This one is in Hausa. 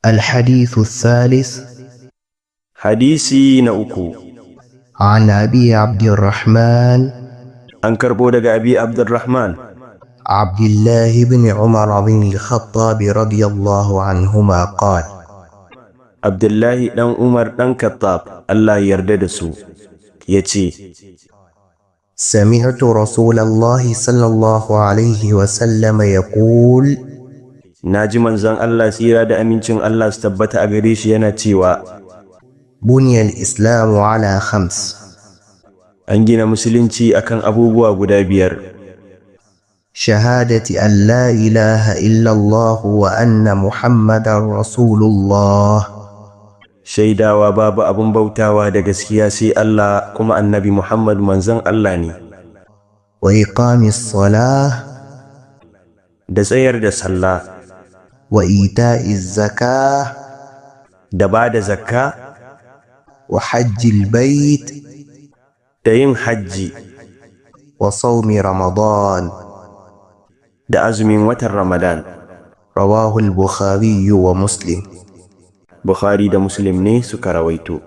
الحديث الثالث. Hadisi na uku. عن أبي عبد الرحمن An karɓo daga Abi Abdurrahman عبد الله بن عمر بن الخطاب رضي الله عنهما قال: Abdullahi ɗan Umar ɗan Khattab, Allah ya yarda da su, ya ce: سمعت رسول الله صلى الله عليه وسلم يقول: Na ji manzon Allah, tsira da amincin Allah su tabbata a gare shi, yana cewa: بني الإسلام على خمس: An gina musulunci akan abubuwa guda biyar: شهادة أن لا إله إلا الله وأن محمدا رسول الله، shaidawa babu abin bautawa da gaskiya sai Allah, kuma Annabi Muhammad manzon Allah ne, وإقام الصلاة، da tsayar da sallah، وإيتاء الزكاة، da ba da zakka، وحج البيت، da yin hajji، وصوم رمضان. da azumin watan Ramadan. رواه البخاري ومسلم. Bukhari da Muslim ne suka rawaito.